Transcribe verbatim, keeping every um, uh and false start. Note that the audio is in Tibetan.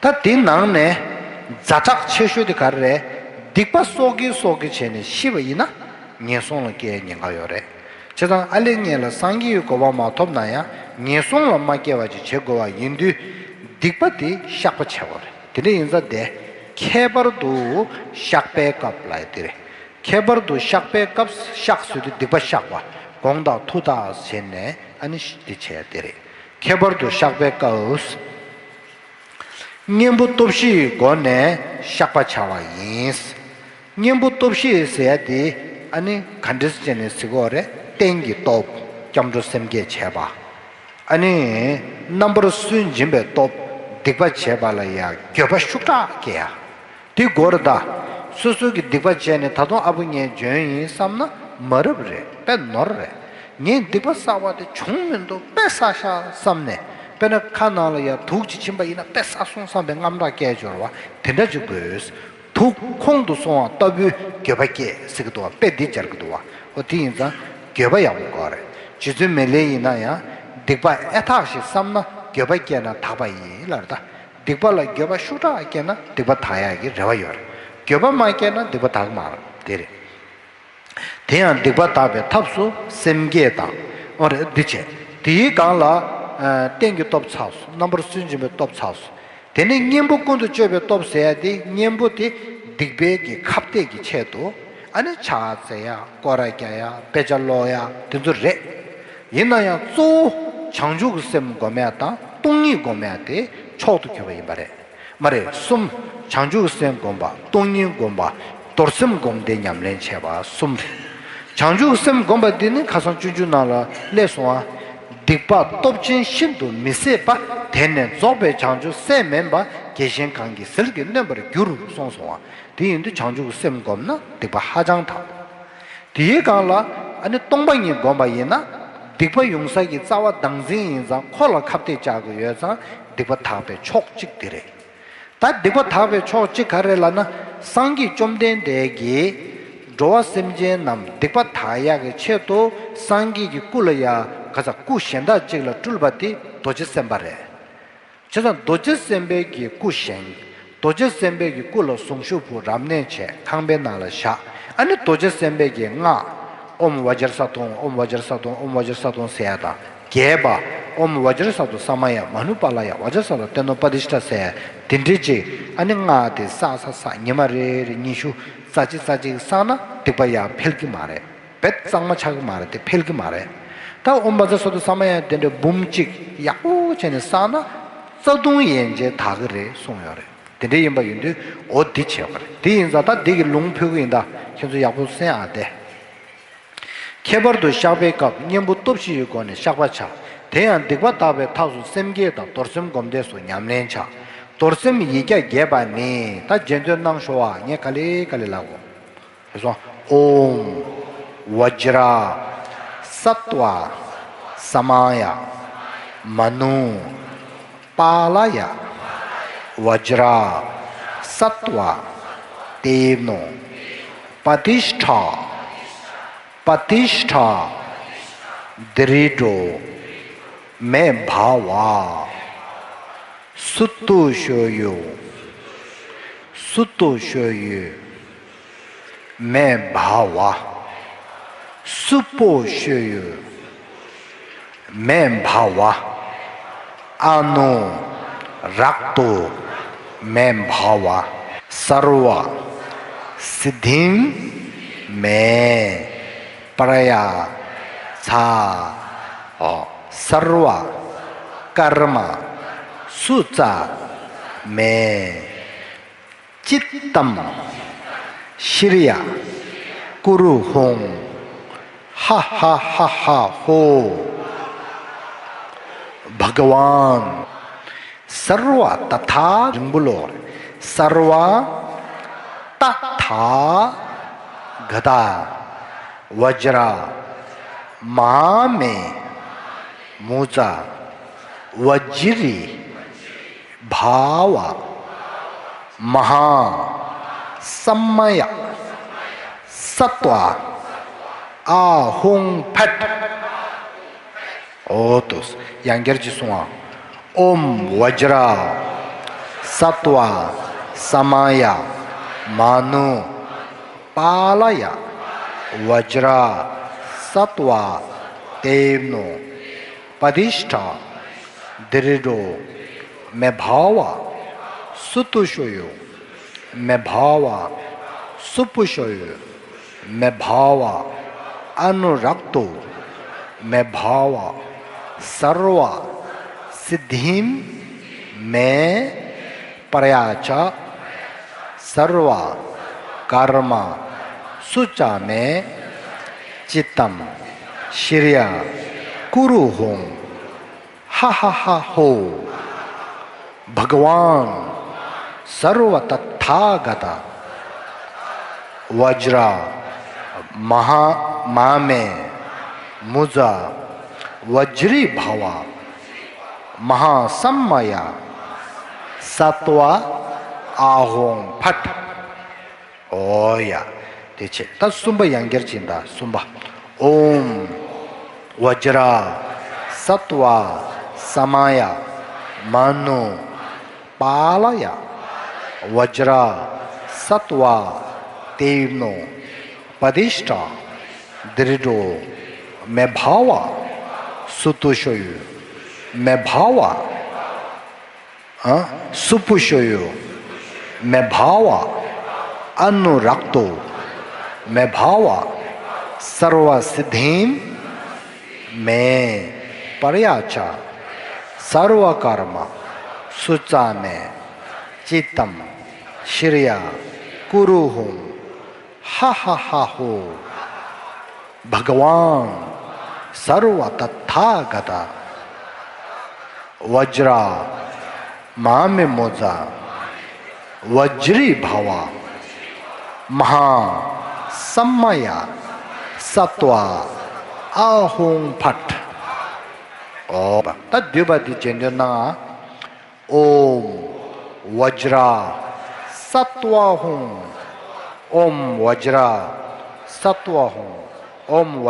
ད་དེའི་ནང་ནས་ཛ་དྲག་ཆེ་ཤོས་དེ་ག་རེ་རེད། སྡིག་པ་གསོག་གིན་གསོག་གིན་བྱས་ནས་ཤི་བ་ཡིན་ན་ངན་སོང་ལ་སྐྱེ་ཉེན་ཁ་ཡོད་རེད། བྱས་ཙང་ཨ་ལས་ངན་ལ་སངས་རྒྱས་ཀྱི་གོ་འཕང་མ་ཐོབ་ན་ཡང་ངན་སོང་ལ་མ་སྐྱེ་བ་ཅིག་བྱེད་དགོས་པ་ཡིན་དུས། སྡིག་པ་དེ་བཤགས་པ་བྱེད་དགོས་རེད། དེ་འདྲ་ཡིན་ཙང་དེ་ཁྱད་པར་དུ་བཤགས་པའི་སྐབས་ལ་དེ་རེད། ཁྱད་པར་དུ་བཤགས་པའི་སྐབས་བཤགས་ཟེར་དུས་སྡིག་པ་བཤགས་པ། དགོངས་དག་ཐུགས་དག་བྱས་ནས་ཨ་ནི་དེ་བྱས་དེ་རེད། ཁྱད་པར་དུ་བཤགས་པའི་སྐབས། གཉེན་པོ་སྟོབས་བཞིའི་སྒོ་ནས་བཤགས་པ་བྱ་བ་ཡིན། གཉེན་པོ་སྟོབས་བཞི་ཟེར་ཡ་དེ་ཨ་ནི་ག་འདྲས་བྱས་ནས་ཟེར་གྱི་ཡོད་རེད། རྟེན་གྱི་སྟོབས། སྐྱབས་འགྲོ་སེམས་བསྐྱེད་བྱས་པ། ཨ་ནི་རྣམ་པར་སུན་འབྱིན་པའི་སྟོབས། སྡིག་པ་བྱས་པ་ལ་ཡང་འགྱོད་པ་ཤུགས་དྲག་སྐྱེ་ཡ། དེ་དགོས་རེད་ད། སོ་སོ་གིས་སྡིག་པ་བྱས་ནས་ད་དུང་ཨ་བུ་ངས་འཇོན་ཡིན་བསམ་ན་མ་རབས་རེད། དཔེ་ནོར་རེད། ངས་སྡིག་པ་བསགས་པ་དེ་བྱུང་མི་འདུག་དཔེ་བསགས་ཤག་བསམ་ནས། དཔེར་ན་ཁ་ནང་ལ་ཡ་དུག་ཅིག་ཕྱིན་པ་ཡིན་ན་དཔེ་བསགས་སོང་བསམ་པའི་དངངས་སྐྲག་སྐྱེ་འབྱོར་བ་དེ་འདྲ་ཅིག་དགོས། དུག་ཁོང་དུ་སོང་བ་ལྟ་བུའི་འགྱོད་པ་སྐྱེ་ཟེར་གྱི་འདུག་བ། དཔེ་འདི་སྦྱར་གྱི་འདུག་བ། འོ་དེ་ཡིན་ཙང་འགྱོད་པ་ཡག་པོ་དགོས་རེད། རྗེ་བཙུན་མི་ལས་ཡིན་ན་ཡང་སྡིག་པ་ཨེ་དག་ཞིག་བསམ་ན་འགྱོད་པ་སྐྱེས་ན་དག་པ་ཡིན་ལབ་རེད་ད། སྡིག་པ་ལ་འགྱོད་པ་ཤུགས་དྲག་སྐྱེས་ན་སྡིག་པ་དག་ཡག་གི་རེ་བ་ཡོད་རེད། འགྱོད་པ་མ་སྐྱེས་ན་སྡིག་པ་དག་མ་རེད། དེ་རེད། དེ་ཡང་སྡིག་པ་དག་པའི་ཐབས་སུ་སེམས་བསྐྱེད་དང་། འོ་རེད། འདི་བྱས། དེའི་སྒང་ལ་ཨ་རྟེན་གྱི་སྟོབས་ཚར་སོང་། རྣམ་པར་སུན་འབྱིན་པའི་སྟོབས་ཚར་སོང་། དེ་ནས་གཉེན་པོ་ཀུན་ཏུ་སྤྱོད་པའི་སྟོབས་ཟེར་ཡ་དེ་གཉེན་པོ་དེ་སྡིག་པའི་གི་ཁ་གཏད་ཀྱི་ཆེད་དུ་ཨ་ནི་ཕྱག་འཚལ་ཡ། སྐོར་ར་རྒྱག་ཡ། དཔེ་ཆ་ཀློག་ཡ། དེ་ཚོ་རེད། ཡིན་ན་ཡང་གཙོ་བོ་བྱང་ཆུབ་ཀྱི་སེམས་སྒོམ་ཡ་དང་སྟོང་ཉིད་སྒོམ་ཡ་དེ་མཆོག་ཏུ་གྱུར་པ་ཡིན་པ་རེད། མ་རེད། གསུམ། བྱང་ཆུབ་སེམས་སྒོམ་པ། སྟོང་ཉིད་སྒོམ་པ། རྡོར་སེམས་སྒོམ་བཟླས་ཉམས་ལེན་བྱས་པ་གསུམ་རེད། བྱང་ཆུབ་སེམས་སྒོམ་པ་འདི་ནི་ཁ་སང་སྤྱོད་འཇུག་ནང་ལ་སླེབས་སོང་ང་། སྡིག་པ་སྟོབས་ཆེན་ཤིན་ཏུ་མི་བཟད་པ། དེ་ནི་རྫོགས་པའི་བྱང་ཆུབ་སེམས་མིན་པ། དགེ་གཞན་གང་གིས་ཟིལ་གྱིས་གནོན་པར་འགྱུར་གསུངས་སོང་ང་། དེ་ཡིན་དུས་བྱང་ཆུབ་སེམས་སྒོམ་ན་སྡིག་པ་ཧ་ཅང་དག་དེའི་སྒང་ལ་ཨ་ནི་སྟོང་པ་ཉིད་བསྒོམས་པ་ཡིན་ན། སྡིག་པ་ཡོང་ས་ཀྱི་རྩ་བ་བདག་འཛིན་ཡིན་ཙང་ཁོ་ལ་ཁ་གཏད་བཅག་གི་ཡོད་ཙང་སྡིག་པ་དག་པའི་ཕྱོགས་གཅིག་དེ་རེད། ད་སྡིག་པ་དག་པའི་ཕྱོགས་གཅིག་ག་རེ་ལབ་ན། སངས་རྒྱས་བཅོམ་ལྡན་འདས་ཀྱིས་འགྲོ་བ་སེམས་ཅན་རྣམས་སྡིག་པ་དག་ཡག་གི་ཆེད་དུ་སངས་རྒྱས་ཀྱི་སྐུ་ལ་ཡ་ག་ས་སྐུ་གཞན་དག་ཅིག་ལ་སྤྲུལ་པ་དེ་རྡོ་རྗེ་སེམས་དཔའ་རེད། བྱས་ཙང་རྡོ་རྗེ་སེམས་དཔའི་གི་སྐུ་བཞེངས། རྡོ་རྗེ་སེམས་དཔའི་གི་སྐུ་ལ་གཟུངས་གཞུག་ཕུལ། རབ་གནས་བྱས། ཁང་པའི་ནང་ལ་བཞག་ཨ་ནི་རྡོ་རྗེ་སེམས་དཔའི་གི་སྔགས། ཨོཾ་བཛྲ་ས་ཏྭ་ཨོཾ། ཨོཾ་བཛྲ་ས་ཏྭ་ཨོཾ། ཨོཾ་བཛྲ་ས་ཏྭ་ཟེར་ཡ་དང་། རྒྱས་པ། ཨོཾ་བཛྲ་ས་ཏྭ་ས་མ་ཡ་མ་ནུ་པཱ་ལ་ཡ། བཛྲ་ས་ཏྭ་ཏེ་ནོ་པ་ཏིཥྛ་ཟེར་ཡ་དེ་འདྲ་ཅིག་ཨ་ནི་སྔགས་དེ་བསགས་བསགས་བསགས་ཉི་མ་རེ་རེ་ཉི་ཤུ་རྩ་གཅིག་རྩ་གཅིག་བསགས་ན་སྡིག་པ་ཡར་འཕེལ་གི་མ་རེད། རྦད་གཙང་མ་ཆགས་ཀྱི་མ་རེད་དེ། འཕེལ་གྱི་མ་རེད། ད་ཨོཾ་བཛྲ་ས་ཏྭ་ས་མ་ཡ་དེ་འདྲ་འབུམ་གཅིག་ཡག་པོ་བྱས་ནས་བསགས་ན་རྩ་ལྟུང་ཡན་ཆད་དག་གི་རེད་གསུངས་ཡོད་རེད། དེ་འདྲ་ཡིན་པ་ཡིན་དུས་འོ་འདི་བྱས་པ་རེད། དེ་ཡིན་ཙང་ད་འདི་གི་ལུང་ཕུལ་གི་ཡིན། ད་ཁྱེད་ཚོ་ཡག་པོ་གསན་ཨ། དེ། ཁྱད་པར་དུ་བཤགས་པའི་སྐབས་གཉེན་པོ་སྟོབས་བཞི་ཡི་སྒོ་ནས་བཤགས་པ་བྱ། དེ་ཡང་སྡིག་པ་དག་པའི་ཐབས་སུ་སེམས་བསྐྱེད་དང་རྡོར་སེམས་སྒོམ་བཟླས་སོགས་ཉམས་ལེན་བྱ། རྡོར་སེམས་ཡིག་བརྒྱ་རྒྱས་པ་ནི། ད་རྗེས་ཟློས་གནང་ཤོག་ཨ། ངས་ག་ལེ་ག་ལེ་ལབ་གོ། ཨོཾ་བཛྲ་སཏྭ་ས་མ་ཡ་མ་ནུ་པཱ་ལ་ཡ། བཛྲ་སཏྭ་ཏེ་ནོ་པ་ཏིཥྛ། པ་ཏིཥྛ་དྲྀ་ཌྷོ་མེ་བྷ་ཝ། སུ་ཏོ་ཤོ་ཡོ། སུ་ཏོ་ཤོ་ཡོ། མེ་བྷ་ཝ། སུ་པོ་ཤོ་ཡོ། མེ་བྷ་ཝ། ཨ་ནོ་རཀྟོ་མེ་བྷ་ཝ། སརྦ་སིདྡྷི་མེ་པྲ་ཡ་ཙྪ། ཨོ། སརྦ་ཀརྨ་སུ་ཙ་མེ། ཅིཏྟཾ་ཤྲཱི་ཡ་ཀུ་རུ་ཧཱུྃ། ཧ་ཧ་ཧ་ཧ་ཧོ། བྷ་ག་ཝཱན། སརྦ་ཏ་ཐཱ། རིང་པོ་ལོ། སརྦ་ཏ་ཐཱ་ག་ཏ་བཛྲ་མ་ཧཱ་མེ་མུ་ཙ་བཛྲཱི་བྷ་ཝ་མ་ཧཱ་ས་མ་ཡ་སཏྭ་ཨཱཿཧཱུྃ་ཕཊ། འོ་ཏོ། ཡང་བསྐྱར་ཅིག་གསུང་ཨ། ཨོཾ་བཛྲ་སཏྭ་ सत्त्वा समया मनु पालय वज्रसत्त्वा तेनो पदिष्ठ दृढो मे भाव सुतुषयो मे भाव सुपुषयो मे भाव अनुरक्तो मे भाव सर्व सिद्धिं मे पर्याच सर्व कर्म सुच मे चित्तं श्रिय कुरु हों। हा हा हा हो। भगवान सर्व तथागत वज्र महा मामे मुज वज्री भव महासमय सत्व आहों फट। ཨོ་ཡ། དེ་བྱས། ད་གསུམ་པ་ཡང་བསྐྱར་བྱིན་ད། གསུམ་པ། ཨོམ། བཛྲ་སཏྭ་ས་མ་ཡ་མ་ནུ་པཱ་ལ་ཡ། བཛྲ་སཏྭ་དེ་ནོ་པ་དི་ཥྚ་དྲྀ་ཌྷོ་མེ་བྷ་ཝ་སུ་ཏུ་ཤོ་ཡུ་མེ་བྷ་ཝ། ཨ། སུ་པུ་ཤོ་ཡུ་མེ་བྷ་ཝ། ཨ་ནུ་རཀྟོ་མེ་བྷ་ཝ། སརྦ་སིདྡྷིམ་མེ་པར་ཡ་ཆ། སརྦ་ཀརྨ་སུ་ཙ་མེ་ཅིཏྟམ་ཤྲི་ཡ་ཀུ་རུ་ཧུམ། ཧ་ཧ་ཧ་ཧོ། བྷ་ག་ཝཱན་སརྦ་ཏ་ཐཱ་ག་ཏ་བཛྲ་མ་མེ་མོ་ཛ་བཛྲི་བྷ་ཝ་མ་ཧཱ་ས་མ་ཡ་སཏྭ་ཨ་ཧོང་ཕཊ། ཨོ། ད་བསྡུས་པ་འདི་རྗེས་ཟློས་གནང་ཨ། ཨོམ་བཛྲ་སཏྭ་ཧཱུྃ། ཨོམ་བཛྲ་སཏྭ་ཧཱུྃ། ཨོམ་བཛྲ་